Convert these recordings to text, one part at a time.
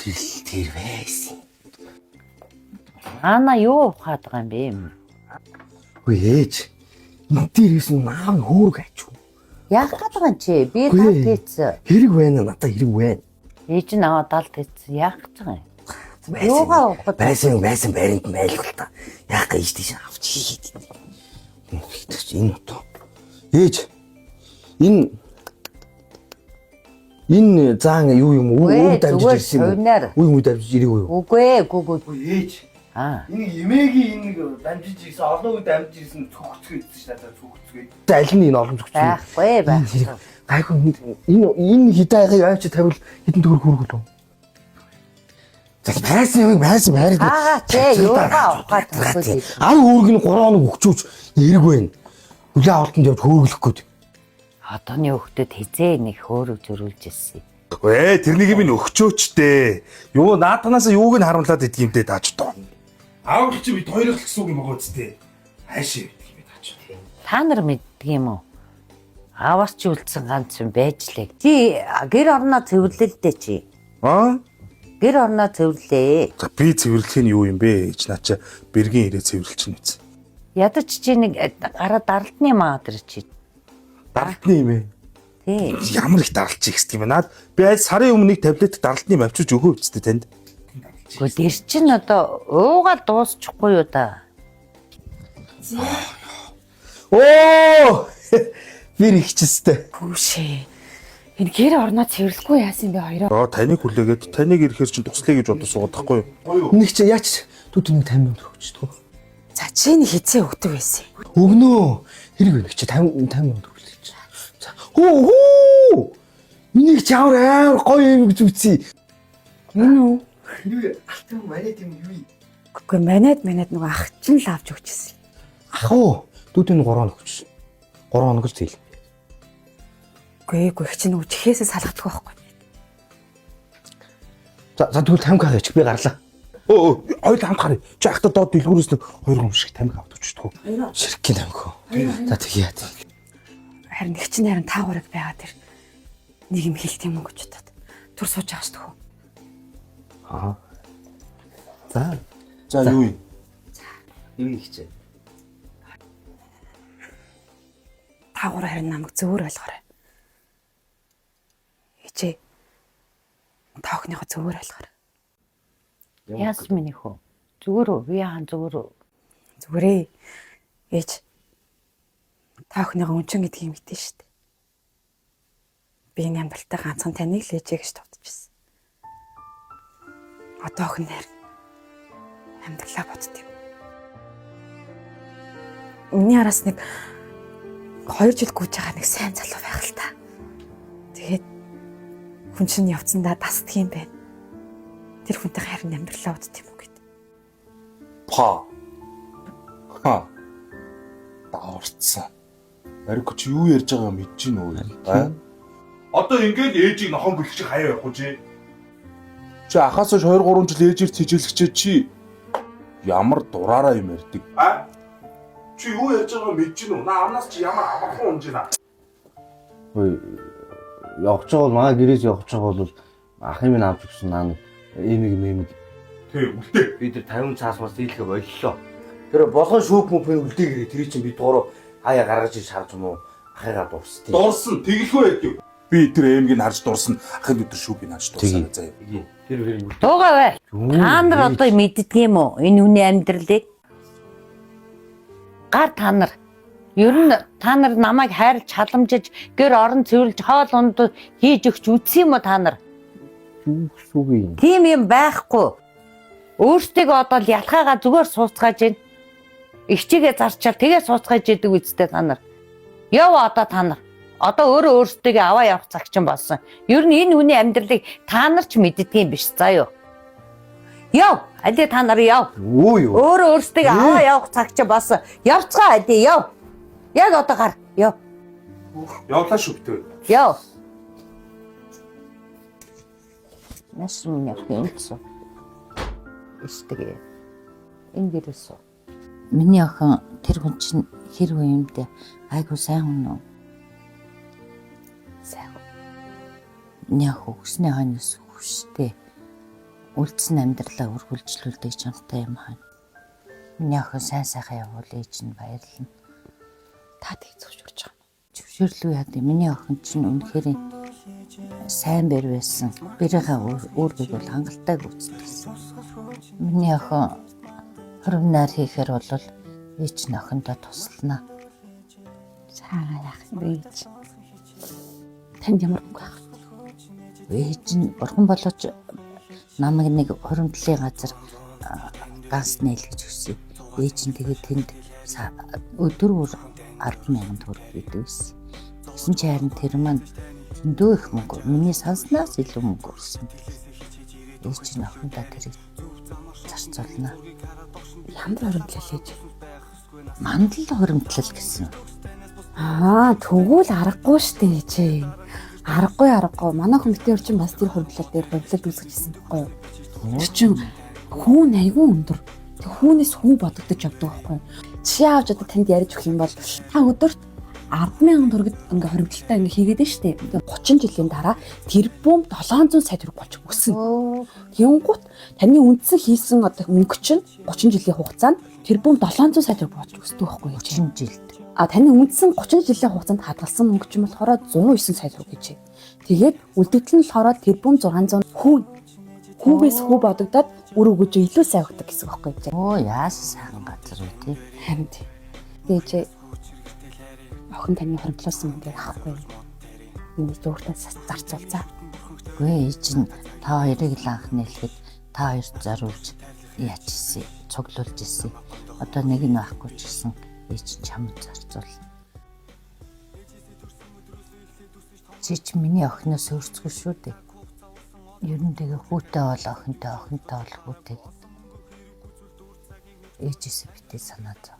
Тэр тэр байсан. Ана юу ухаад байгаа юм бэ? Үгүй ээж. Энэ дээр ирсэн наав хөөрг ачуу. Яах гээд байгаа юм чи? Би Үгүй. далд хийцэн. Хэрэг байна, надад хэрэг байна. Ээж нь аваа далд хийцэн. Яах гэж байгаа юм? Байсан. Юугаа ухаад Байсан байсан байранд байлгүй л та. Яах гэж тийш авч хийгээд. Тэгч энэ одоо. Ээж. Энэ энэ заан юу юм уу? Үгүй, Үе дамжиж зүгээр ирсэн юм уу? хувнаар. Үе үе дамжиж ирээгүй юу? Үгүй ээ, үгүй үгүй. Ээж. Аа. Энэ эмээгийн энэ нэг дамжиж ирсэн, олон үе дамжиж ирсэн цүгцгээ идсэн ш надад цүгцгээ. За аль нь энэ олон зүгч юм? Байхгүй байхгүй. Гайгүй энэ энэ хидайгаа авчи тавил хэдэн төгрөг хүрэх үү? За байсан юм байсан байранд. Аа, чи юугаа ухаад байгаа юм? Ав хөөрг нь 3 хоног өгчөөч эрэг байна. Хүлээ авалтанд явж хөөргөлөх гээд. Одооны хүүхдүүд хизээ нэг хөөрөг зөрүүлж ирсэн. Ээ тэрнийг минь өгчөөч дээ. Юу наадханаас юуг нь харамлаад идэх юм дээ тааж тоо. Аав чи бид хоёр л гэсэн үг юм байгаа үсттэй. Хайшаа идэх юм тааж. Та нар мэддэг юм уу? Ааваас чи үлдсэн ганц юм байж лээ. Чи гэр орноо цэвэрлээ л дээ чи. Аа? Гэр орноо цэвэрлээ. За би цэвэрлэх нь юу юм бэ? Ээж наа чи бэргийн ирээ цэвэрлэж нь үз. Ядаж чи нэг гараа даралтны маа тэр чи. Даралтны юм ээ. Тий. Ямар их даралчих гэсэн юм бэ? Наад би аль сарын өмнө нэг таблет даралтны юм авчиж өгөө үсттэй танд. Гэхдээ тэр чин одоо уугаал дуусчихгүй юу да. Оо! Би ихчэстэй. Хүүшээ. Энэ гэр орноо цэвэрлэхгүй яасан бэ хоёроо? Аа таныг хүлээгээд таныг ирэхээр чинь туслая гэж бодож суугаад тахгүй юу? Нэг чи яач түт нэг 50 мянга төгрөг өгчдөг. За чи нэг хизээ өгдөг байсан юм. Өгнөө. Хэрэг байна чи 50 50 мянга төгрөг гэж. За хүү хүү. Миний чи ямар амар гоё юм гэж үтсий. Энэ үү? Юу алтан манайд юм юу? Үгүй манайд манайд нөгөө ах чинь л авч өгчээсэн. Ах уу. Дүүдэн 3 хоног өгчсөн. 3 хоног л зээл. Үгүй эгүй их чинь нөгөө чихээсээ салгадаг байхгүй. За за тэгвэл 50 кг чи би гарлаа. Өө хоёул хамт харъя. Чи ахта доод дэлгүүрээс нэг хоёр гом шиг тамхи авдаг чдэггүй. Ширхгийн тамхи. За тэгье яа. Харин их чинь харин та гурыг байгаа тэр нэг юм хэлт юм уу гэж бодоод түр сууж байгаа шүү дээ. Аа. За. За юу юм? Юу их чи? Та гурав харин намайг зөвөр ойлгоорой. Ээжээ. Та охиныхоо зөвөр ойлгоорой. Яас миний хөө. Зүгээр үү? Би яахан зүгээр үү? Зүгээрээ. Ээж. Та охиныхоо өнчин гэдгийг мэдэн шүү дээ. Би энэ амьдралтай ганцхан таныг л ээжээ гэж товдчихсон. Одоо охин нэр амьдралаа бодд юм. Миний араас нэг 2 жил гүйж байгаа нэг сайн залуу байх л та. Тэгээд хүн чинь явцандаа тасдаг юм байна. Тэр хүнтэй харин амьдралаа бодд юм уу гэд. Па. Ха. Даварцсан. Бариг чи юу ярьж байгааг мэдэж гин үү? Аа? Одоо ингээд ээжийг нохон бэлгчих хаяа явах уу чи? Чи ахаас хойш 2 3 жил ээжээр цэжийлэгчээ чи ямар дураараа юм ярьдаг? Аа? Чи юу ярьж байгааг мэдэж гин үү? Наа амнаас чи ямар амархан унж байна? Ой явж байгаа бол манай гэрээс явж байгаа бол ахын минь авч өгсөн наа нэг эмиг мэмэг Тэ үлдээ. би тэр 50 цаас бас дийлхэ боллоо. Тэр болгон шүүп мүпийн үлдээгээрээ тэр чинь бид гурав хаяа гаргаж ир шарж юм уу ахыгаа дурсдیں۔ Дурсан тэгэлгүй байдаг. Би тэр эмгийг харж дурсан. Ахын өдөр шүүпийг харж дурсан заяа. Тэр тэр үлдээ. Дуугаа бай. Та нар одоо мэддэг юм уу? Энэ хүний амьдралыг. Гар та нар. Ер нь та нар намайг хайрлж халамжиж гэр орон цэвэрлж хоол унд хийж өгч үтсэн юм уу та нар? Юу гэсэн үг юм? Тийм юм байхгүй. Өөртөө одоо л ялхаагаа зүгээр сууцгааж гин. Игчигээ зарчаал тэгээ сууцгааж идэг үсттэй та нар. Яв одоо та нар. Одоо өөрөө өөрсдөө аваа явах цаг чинь болсон. Ер нь энэ хүний амьдралыг та нар ч мэддэг юм биш заа юу. Яв, аль та нар яв. Юу юу? Өөрөө өөрсдөө аваа явах цаг чинь болсон. Явцгаа аль яв. Яг одоо гар. Яв. Явлаа шүүптэй. Яв. Нас минь явах юм гэсэн. Истгээ. Энэ гэрээс. Миний охин тэр хүн чинь хэр хүн юм бэ? Айгу сайн хүн үү? Сайн. Миний охин өгснээ хойноос хүштэй. Үлдсэн амьдралаа үргэлжлүүлдэг чамтай юм хань. Миний охин сайн сайхан явуул ээж нь баярлна. Та тийг зөвшөөрч байгаа юм. Зөвшөөрлөө яа гэв. Миний охин чинь үнэхээр сайн бэр байсан. Бэрийнхээ үүргийг бол хангалттай гүйцэтгсэн. Миний охин хуримнаар хийхээр бол ээж нь охиндоо туслана. За яах юм бэ ээж? Танд ямар мөнгө авах вэ? Ээж нь бурхан болооч намайг нэг хуримтлалын газар ганц нээлгэж өгсөн. Ээж нь тэгээд тэнд өдөр бүр 10,000 төгрөг өгдөг байсан. Тэгсэн чи харин тэр маань зөндөө их мөнгө. Миний санснаас илүү мөнгө болсон. Ээж нь охиндоо тэрийг зарцуулна. Ямар хоримтлал ээж? Мандал хуримтлал гэсэн. Аа, тэгвэл аргагүй штэ ээжээ. Аргагүй аргагүй. Манай хүмүүстээр чинь бас тэр хоримтлал дээр хоримтлал үүсгэж ирсэн байхгүй юу? Тэр чинь хүүн айгүй өндөр. Тэг хүүнээс хүү бодогдож явдаг байхгүй юу? Жишээ авч одоо танд ярьж өгөх юм бол та өдөрт 10,000 төгрөг ингээ хоримтлалтай ингээ хийгээд нь штэ. 30 жилийн дараа тэр бум 700 сая төгрөг болж өснө. Тэнгуут таны үндсэн хийсэн одоо мөнгө чинь 30 жилийн хугацаанд тэр бум 700 сая төгрөг болж өсдөг байхгүй юу? 30 жилд. А таны үндсэн 30 жилийн хугацаанд хадгалсан мөнгө чинь болохоор 109 сая төгрөг гэж. Тэгээд үлдэгдэл нь болохоор тэр бум 600 хүүн. Хүүгээс хүү бодогдоод үр өгөж илүү сайн өгдөг гэсэн үг байхгүй юу? Өө яасан сайхан газар вэ тий? Харин тий. Тэгээд охин таны хоримтлуулсан мөнгийг авахгүй юу? Миний зөөртөө зарцуулцаа. Үгүй ээж нь та хоёрыг л анх нээлгэд та хоёрт зориулж яаж ирсэн, цуглуулж ирсэн. Одоо нэг нь байхгүй ч гэсэн ээж нь чамд зарцуулна. Чи ч миний охиноос өөрцгөө шүү дээ. Ер нь тэгээ хүүтэй бол охинтой, охинтой бол хүүтэй гэдэг. Ээжээсээ битээ санаа зов.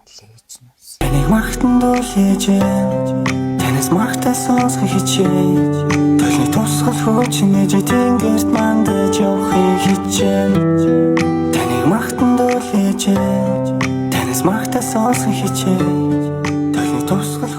Аль ээж нь үс. Таныг магтан дуулж танаас магтаа сонсох хичээн. Толны тусгал хүчин ээж тэнгэрт мандаж явахыг хичээн. Таныг магтан дуулж танаас магтаа сонсох хичээн. Толны тусгал